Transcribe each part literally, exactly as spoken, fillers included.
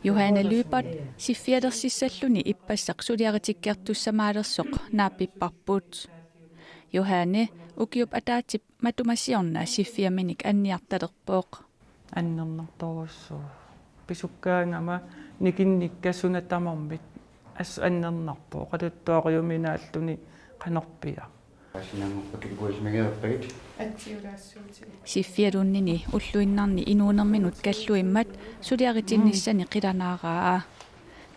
Johanne Lyberth siffialersissalluni ippassaq suliaritikkiartussamaalersoq naappipparput. Johanne ukiup ataatsip matuma siorna siffiaminik anniartalerpoq. Annernartorujussuuvoq. Pisukkaangama nikinnikka suna tamarmik assut annernarpoq. Oqaluttuariuminaalluni qanorpiaq. Siffialunnini ulluinnarni inuunerminut kalluimmat suliaritinnissani qilanaaraa.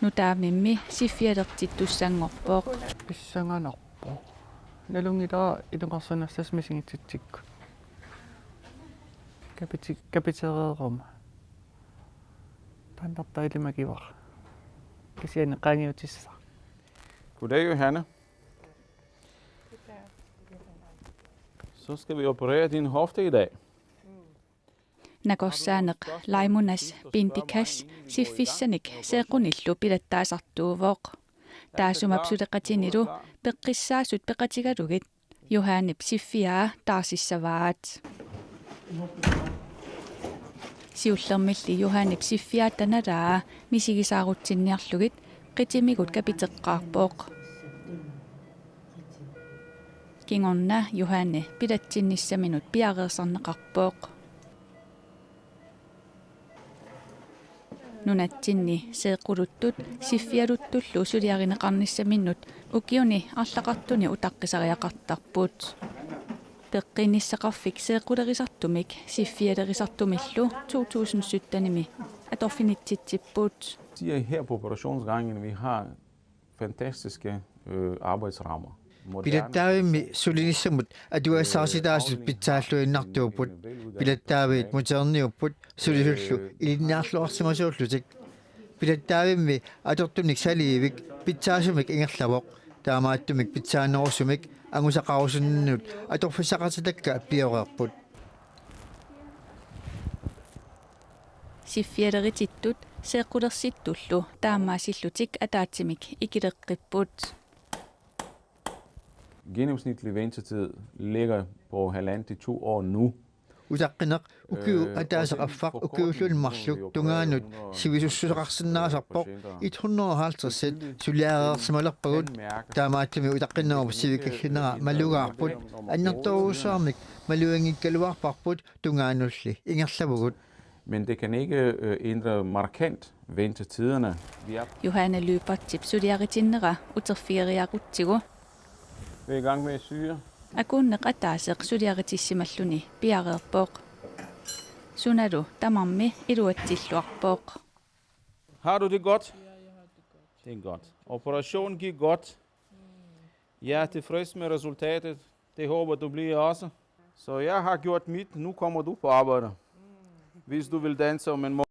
Nutaamimmi siffialertittussanngorpoq. Pissanganarpoq. Nalunngilara ilungersunarsiassaq misigitsitsikkut. Kapiti-, kapitereeruma. Pandartaa ilimakivara. Kisianni qaangiutissaq. Goddag, Johanne. Så skal vi operere din hofte i dag. Nakorsaaneq Laimonas Pindikas siffissanik seeqqunillu pilattaasartuuvoq. Taassuma suleqatinilu peqqissaasut peqatigalugit Johannep siffiaa taarsissavaat. Siullermilli Johannep siffiaatta nalaa misigisaarutsinniarlugit qitimigut kapiteqqaarpoq. Kingorna Johanne pilatsinnissaminut piareersarneqarpoq. Nunatsinni seeqquluttut siffialuttullu suliarineqarnissaminnut ukiuni arlaqartuni utaqqisariaqartarput. Peqqinnissaqarfik seeqqulerisartumik siffialerisartumillu to tusind syttenimi atorfinitsitsipput. Siger her på operationsgangen, vi har fantastiske, øh, arbejdsrammer. Moderne. Pilattaavimmi sulinissamut atugassarititaasut pitsaalluinnartuupput. Pilattaaviit moderniupput, sulisullu ilinniarluarsimasuullutik. Pilattaavimmi atortunik saliivik pitsaasumik ingerlavoq. Taamaattumik pitsaanerusumik angusaqarusunninnut atorfissaqartitakka pioreerput. Siffialeritittut seeqqulersittullu taamaasillutik ataatsimik ikileqqipput. Gennemsnitlig ventetid ligger på halvanden til to år nu. Utaqqineq ukiup ataaseq affaq ukiulluunniit marluk tungaanut sivisussuseqarsinnaasarpoq. Et hundrede og halvtreds suliareersimalerpagut. Taamaattumik utaqqinnerup sivikillinera malugaarput. Annertoorujussuarmik maluginngikkaluarparput, tungaanulli ingerlavugut. Men det kan ikke, øh, ændre markant ventetiderne. Vi er Johanne Lyberthip suliaritinnera uterfigeriarutsigu. Vi er i gang med at syre. Akuunneq ataaseq suliaritissimalluni piareerpoq. Sunalu tamarmi iluatsilluarpoq. Har du det godt? Det er godt. Operationen gik godt. Jeg er tilfreds med resultatet. Det håber du bliver også. Så jeg har gjort mit. Nu kommer du på arbejde. Hvis du vil danse om en